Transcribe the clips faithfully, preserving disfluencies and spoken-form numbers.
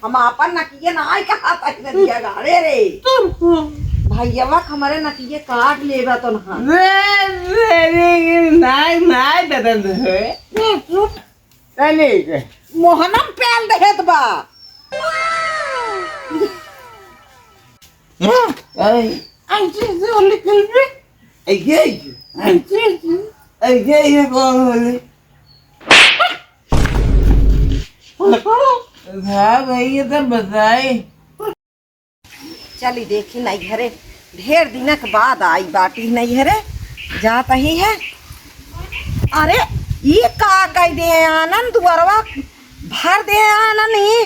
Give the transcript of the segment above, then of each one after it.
हम आपन नकिया नाई कहा तक नदिया गाड़े रे। भैयावा हमरे नकिया काट लेबा तो नहा। रे, रे, रे, रे, नाई, नाई ददन है। अरे, मोहनम पेल देहत बा। हाँ, अरे। ऐसे से होली खेलबे? ऐसे, ऐसे। ऐसे, ऐसे। ऐसे, ऐसे कौन होली? हाँ, भाई, ये तो बताए। चली देखी नैहरे, ढेर दिनक बाद आई बाटी नैहरे, जात ही है। अरे, ई का कह दे आनन दुअरवा भर दे आनन, ई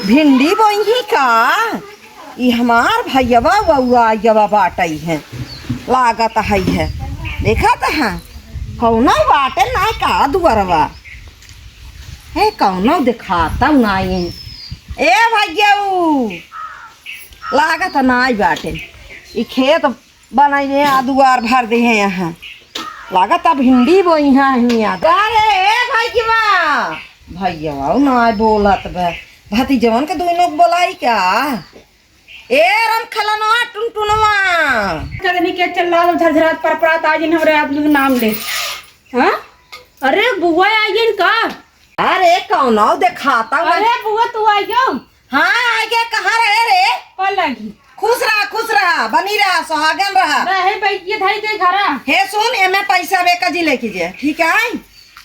भिंडी बोई ही का? ई हमार भैयावा वउआ आइवा बाटई है, लागत है, है। देखत है, कौनो बाटे ना का दुअरवा? हे, कौनो देखाता नाई। ए भैयाऊ, लागत नाई बाटे। ई खेत बनाई दे, आ दुआर भर दे हैं यहाँ। लागत अब भिंडी बोई हैं हियाँ। अरे, ए भैया, भैया, नाई बोलत बे। भतीजवन के दुनो के बोलाई क्या? ए राम खलनवा, टुनटुनवा। कदनी के चल रहा, झरझरात परपरात, आज इन हमरे आदमी के नाम ले। हाँ? अरे, बुआ आई गइन का? अरे, कौनो देखाता हुआ। अरे, बुआ, तू आई गयो? हाँ, आई गया, कहाँ रहे रे? पलगी। खुश रहा, खुश रहा, बनी रहा, सुहागन रहा। रहे, बैठ के धाई दे घरा। हे सुन, एमे पैसा बेका जी लेके जे, ठीक है?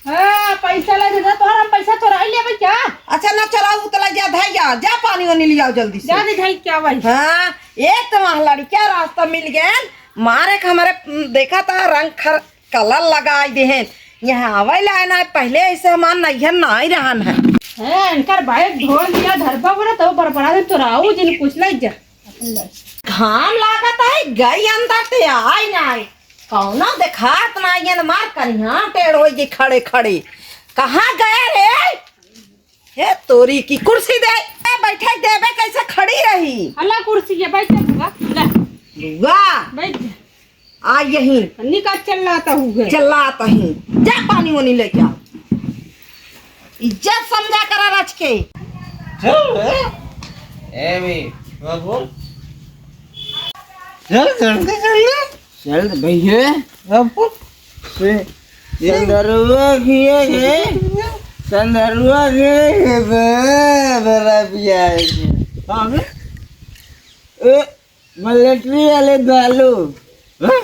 हाँ, पैसा ले दे, तोहरा हम पैसा चोराई लेबे क्या? अच्छा, ना चोराऊ, तो ले जा, धाई जा, जा पानी वानी लियाओ जल्दी से। जा दे, धाई क्या भाई? हाँ, एक तो वहाँ लड़किया रास्ता मिल गए, मारे के हमारे, उम, देखा था रंग खर-, कलर लगाई देहेन। यहाँ आवे ला ना, पहले ऐसे हमार नैहर नाई रहन है। हैं, इनकर बाइक ढोल दिया, धरबा बोला, तब बरबरा दे, तो राऊ जी ने पूछ ले जा। घाम लागत है, गई अंदर ते आई नाई। कौनो देखात नाई है, मार करिया टेढ़ होई गई खड़े खड़े। कहाँ गए रे? हे तोरी की कुर्सी दे, ए, बैठे देबे कैसे खड़ी रही? अल्लाह कुर्सी है, बैठ जा बुआ, ले। बुआ। बैठ जा। आ यही। निका चिल्लाता हुए। चिल्लाता ही। जा पानी वानी लेके आ। इज्जत समझा करा रच के। चल बे। ए भी, बाबू। चल, जल्दी चल ले। चल भैया। बाबू। से, संदरुआ किए के, संदरुआ किए के, बे, बड़ा पिया है। हाँ, बे। ए, मिलिट्री वाले दालू। हाँ?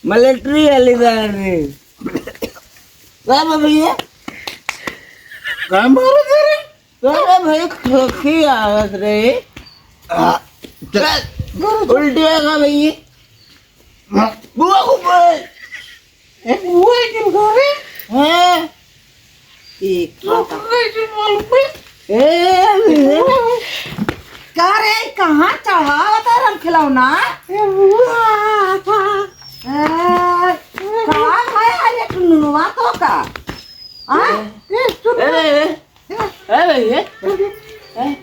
मिलिट्री वाले दालू। का बा भैया? का मारत है रे? अरे भाई, खोखी आवत रे। आ, चल, उल्टी आ गा भैया। बुआ को बोल। ए, बुआ के घर है? हाँ। एक तो बात। कैसे मालूम है? ए, का रे, कहाँ चढ़ावत है राम खिलौना? ए, बुआ था। ए, का भाई, अरे टुनुआ तो का? हाँ? ए, सुन। ए, ए, ए, ए, ए, ए।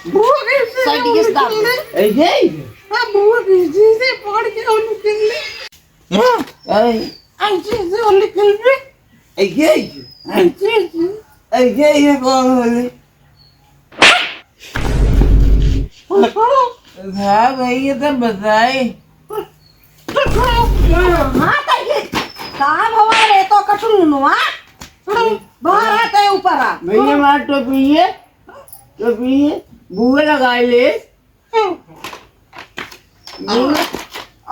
बुआ कैसे साइड के साथ। ए, ए। हाँ, बुआ कैसे से पकड़ के हम निकल ले। हाँ। ऐ। ऐसे, ऐसे होली खेलबे? ऐसे, ऐसे। ऐसे, ऐसे। ऐसे, ऐसे कौन होली? हाँ भाई, ये तो बताए। हाँ, तो ये का भवा रे, तो कठुन नुआ? बाहर आ, तो ऊपर आ। भैया, मार टोपी है, टोपी है, बुआ लगा ले।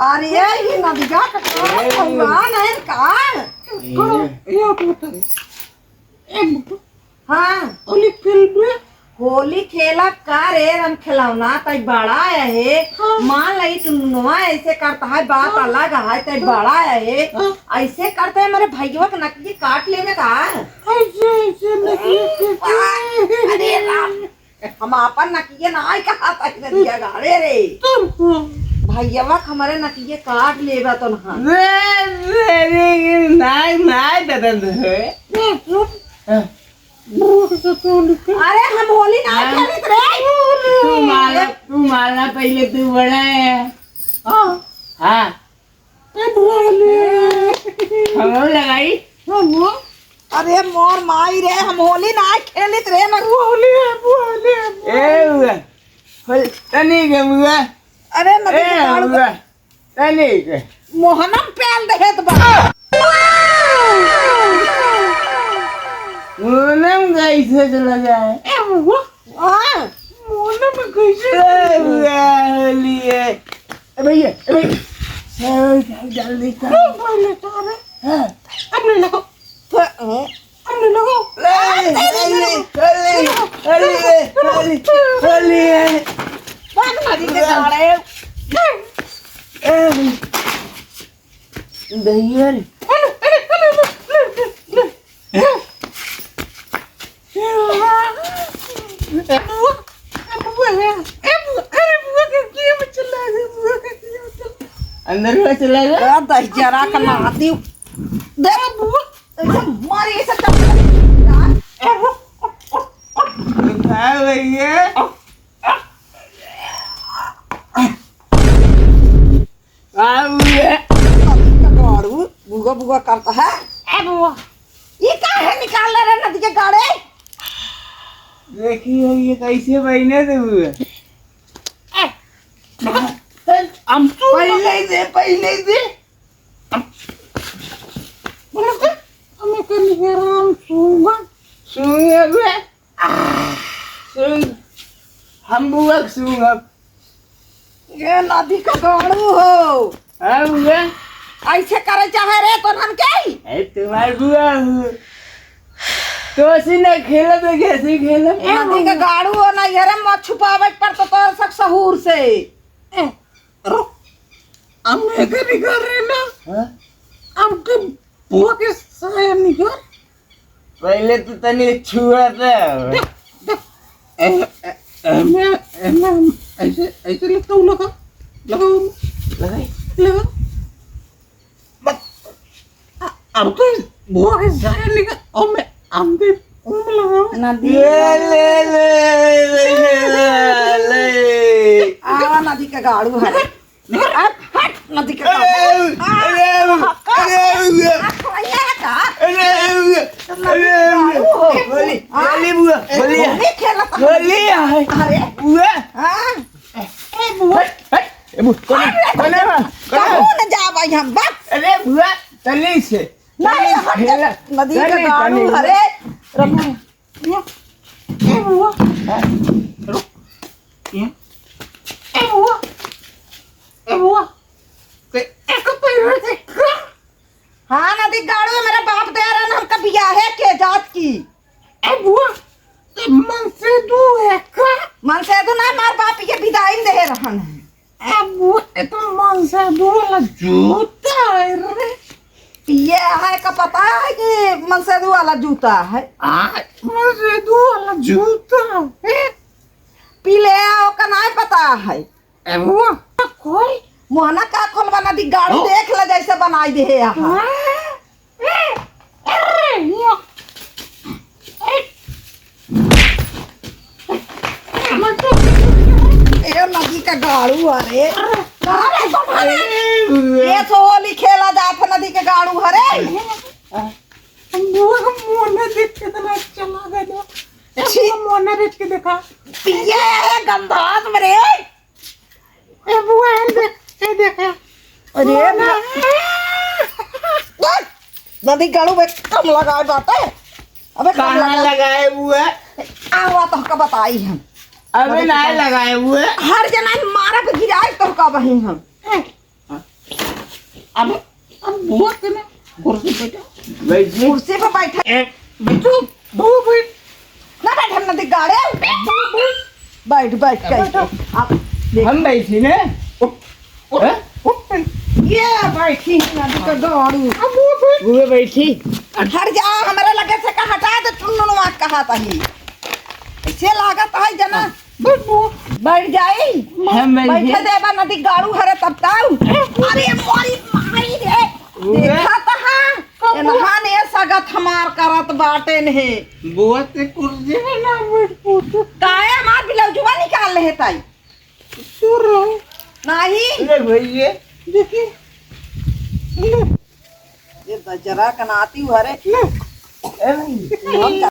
अरे, ये नदिया का कौन ए। भगवान है का? ए। करो, ये तो उतर। ए, हाँ। होली खेलबे? होली खेला का रे, हम खिलौना तई बड़ा है। हाँ। मान लई टुनुआ ऐसे करता है, बात हाँ। अलग है, तई हाँ। बड़ा है। हाँ। ऐसे करते है, मेरे भैया के नकली काट लेवे का? ऐसे, ऐसे नकली अरे राम। हम आपन नकिया नाई कहा तक नदिया गाड़े रे। तुम को। भैयावा हमरे नकिया काट लेबा तो नहा। रे, रे, रे, रे, नाई, नाई ददन है। रे, चुप। हाँ। मुंह से तो निकल। अरे हम होली ना हाँ। खेलित रे। तू माला, तू माला पहले तू बड़ा है। हाँ। हाँ। ए भोले। हम लगाई। हाँ, वो। अरे मोर माई रे, हम होली ना खेलित रहे ना। होली है, होली है। ए बुआ, होल-, तनी के बुआ। अरे नदी ए के गाड़ू बुआ, तनी के। मोहनम पेल देहेत बा। मोहनम कैसे चला जाए? ए बुआ। हाँ। मोहनम कैसे ए चला जाए? बुआ, होली है। ए भैया, ए भैया। ए, जल्दी कर। तू पहले तो अरे। हाँ। अपने लगा। तो, हाँ। अरे लो। ले, ले, ले, ले, ले, ले, ले। भाग, भाग, भाग, भाग। ए, दहिया रे। अरे, अरे, अरे, ले, ले, ले, ले। ए बुआ, ए बुआ, ए बुआ, अरे बुआ के किया में चला गया, बुआ के किया में चला। अंदर में चला गया? ए, दहिजरा का नाती। दे बुआ। ऐसे मारी, ऐसे चप्पल। उठा भैया। आ भैया। गाड़ू, बुआ बुआ करता है। ए बुआ, ये का है निकाल ले रहे नदी के गाड़े? देखिए ये कैसे बहने दे हुए। ए, हम तो पहले ही दे, पहले ही दे। बोलते, हमें कर लिया राम सूंगा। सूंगा बे। सूंग। हम बुआ के सूंग अब। ये नदी का गाड़ू हो। हाँ बुआ। ऐसे करे चाहे रे तो हम के? ए, तुम्हार बुआ हो। तो ऐसे ना खेलब, कैसे खेलब? नदी का गाड़ू हो ना, ये रे मत छुपावे पर तो तोर सक सहूर से। ए, रुक, हम एकर निकाल रहे ना। हाँ? हमके बुआ के साया निकाल। पहले तो तनी छुआ था। देख, देख, ए, ए, एमे, एमे हम ऐसे, ऐसे लगता हूँ लगा, लगा, लगाई। लगा। बस, आ, अब तो बुआ के साया निकाल, और मैं, हम भी उम लगा। नदी। ले, ले, ले, ले, ले, ले। आवा नदी का गाड़ू है। हट, हट, नदी के अरे, काबू। अरे, आ, अरे, आ, अरे, आ, खोइया है का? अरे, अरे, तो नदी अरे, के काबू हो। होली, हाँ? होली बुआ, ए, होली है। होली खेलत है। होली है। अरे। बुआ। हाँ। ए, बुआ। हट, हट, ए, बुआ, कौन है? अरे, कौन है बा? कौन है? कहूँ न जा भाई हम, बस। अरे, बुआ, तनी से। नहीं, तनी हट जा। खेला। नदी के तनी, गाड़ू, तनी। अरे, रघु। ए बुआ। हाँ? रुक। ए बुआ। ए बुआ। ते एक पैर से का? हाँ, नदी गाड़ू, मेरा बाप दे रहा ना हमका बियाहे के जात की। ए बुआ, ते मनसेधू है का? मनसेधू ना, मार बाप ये बिदाई में दे रहन है। अब वो तो मनसेधू वाला जूता है रे। ये है का पता है कि मनसेधू वाला जूता है? आ, मनसेधू वाला जूता है। पी ले आओ का नहीं पता है। ए, वो कोई मोहना का खोलवा नदी गाड़ी हाँ। देख ले जैसे बनाई दे है यहाँ। हाँ। ए, नदी का गाड़ू, अरे। अरे, ये तो होली खेला जात है नदी के गाड़ू, अरे। बुआ, मोना देख के इतना अच्छा लगा ना। ए, छी। बुआ, मोना देख के देखा। पिए है गंधास में रे। ए बुआ, हम देख, ए देख। अरे बुआ। नदी गाड़ू में कम लगाए बाटे। अबे कम कहाँ लगा- लगाए बुआ? आवा तो का बताई हम। अबे ना लगाए बुआ। हर जना मारब गिराए तो का बही हम। अब, अब बुआ के ना कुर्सी पे बैठा। बैठ जी। कुर्सी पे बैठा। ए, बैठो, बुआ बैठ। ना बैठ, हम नदी गाड़े। बैठ, बैठ, बैठ। बैठो। आप देख। हम बैठी ने। उठ, उठ, हैं? उठ। ये बैठी है नदी का गाड़ू। अब बुआ बैठ। बुआ बैठी। हट जा, हमारे लगे से का हटा दे, टुनटुनवा कहा तही। ऐसे लागत है जना। बैठ बुआ। बैठ जाई। हम बैठे बैठे। देबा नदी गाड़ू हरे तब ताऊ। अरे मोरी माई रे। उहे। देखा त हाँ। कब एनहा ने सगत हमार करत बाटे ने। बुआ ते कुर्सी में ना बैठ पूछो। काहे हमार ब्लाउजवा निकाल ले ताई? सुर रहो। नाही। ले भैया। देखी। ले। ये दजरा का नाती हरे। ले। नहीं। हम तो